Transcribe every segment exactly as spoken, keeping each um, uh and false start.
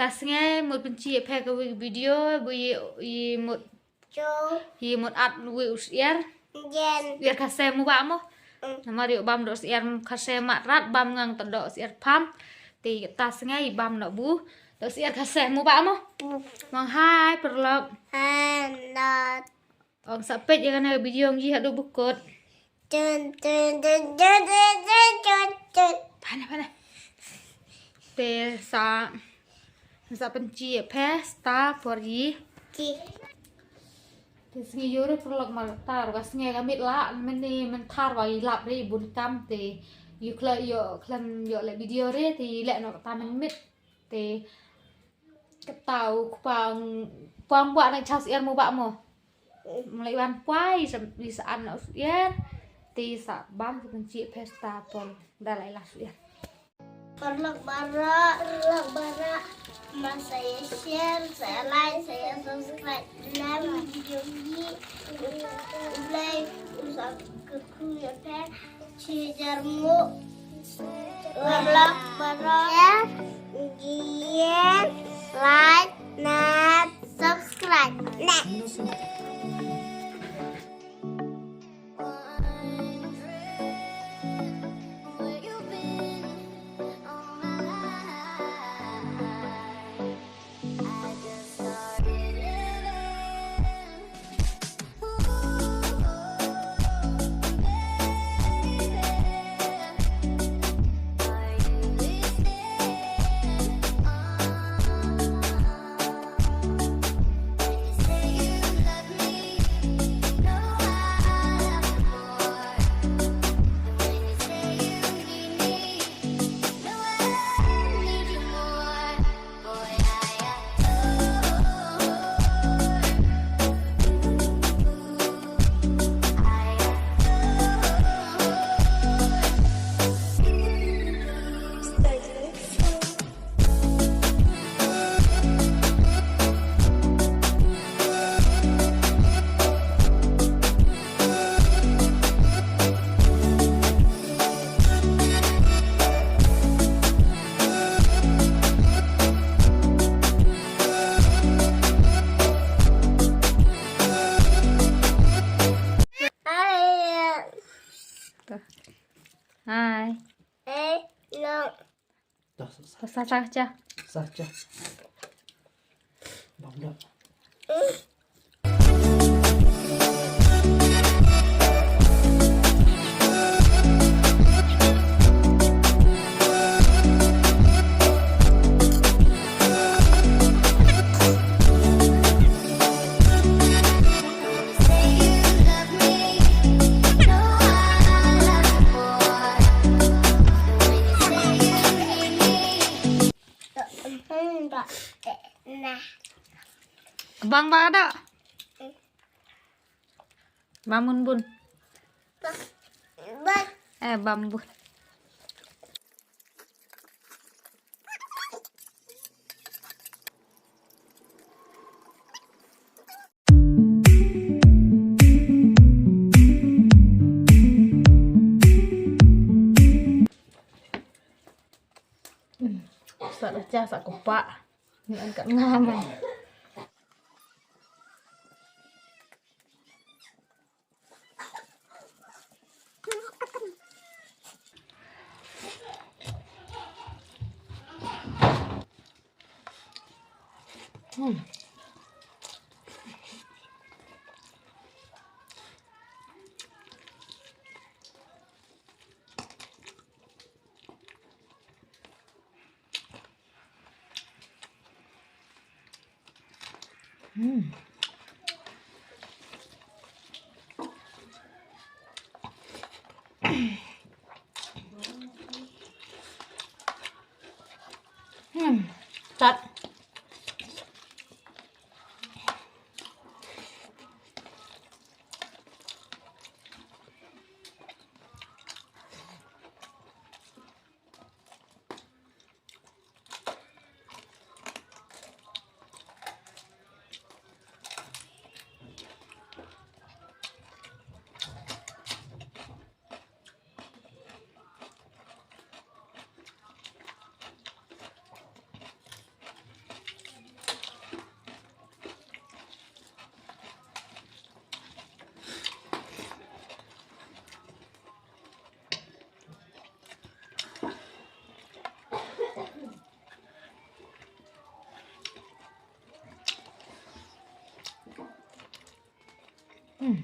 Sngi mut pynchi phe ka video bu i mut i mut at wi u syiar. Syiar ka sem mu ba mo. Namar yu bam do syiar ka sem mat rat bam ngang ta do syiar pam. Te ta sngi bam no bu do syiar ka sem mu ba mo. Mang hai perlok. Ong sa peit ïa kane video ngi haduh bukut. Tun tun tun tun tun tun tun tun. Pana pana. Te sa sa pynchi phe sta por yi. Ki. Te sngi yore perlok mar tar wa sngi ka mit la mene men tar wa i lap re bun kam te yu khle yo khlem yo le video re te le no ta men mit. Te kata u kpang pang ba na chas er mo ba mo. Mulai wan puai sa di sa an na us er. Te sa bam sa kunci pesta pol da lai las er. Parlok bara, parlok bara. Masa ya share, saya like, saya subscribe. Lam video ni. Ulai usak keku ya pe. Chi jar mo. Parlok bara. Share, like, na subscribe. Next. Hai. Hai. Sa sa sa. Sa sa. Bam dah. Bang ba da. Bam bun bun. Eh, bam bun. Sa da cha sa kupa. Ni an ka ngaman. Hmm.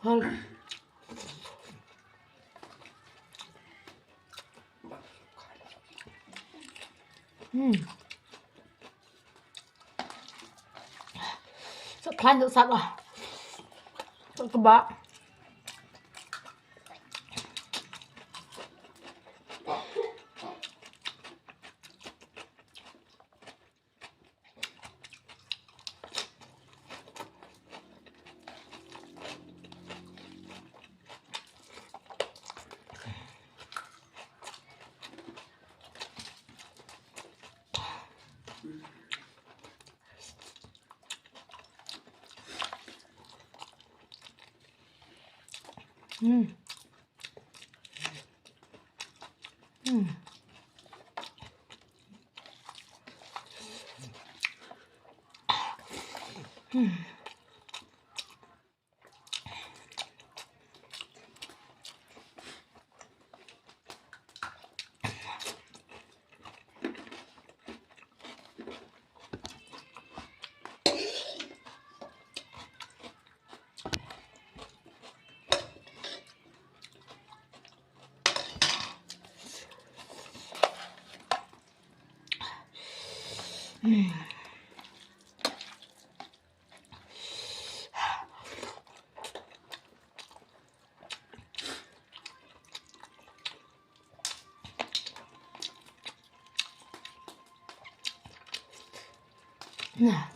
Hal. Hmm. Sa khlaiñ sa sat ah. Sa kba. Hmm. Hmm. Hmm. Nah.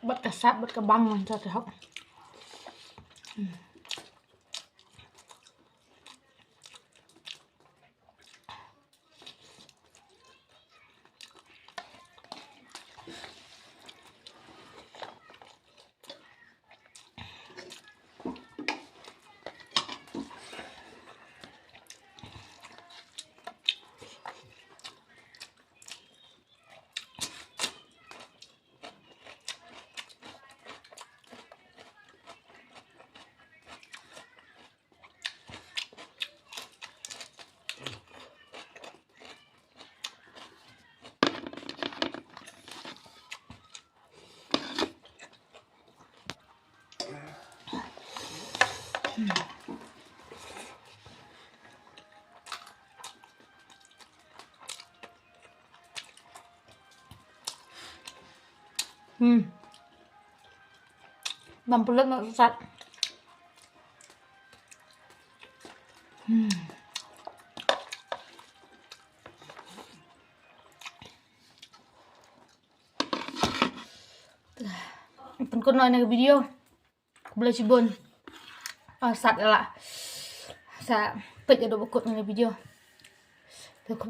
Bad ka sap, bad ka bang man sa te hok. Hmm. Bam pulut na sat. Hmm. Pynkut noh ïa ka video. Khublei shibun. Ah, sat ïa la. Sa peit ïa ka video.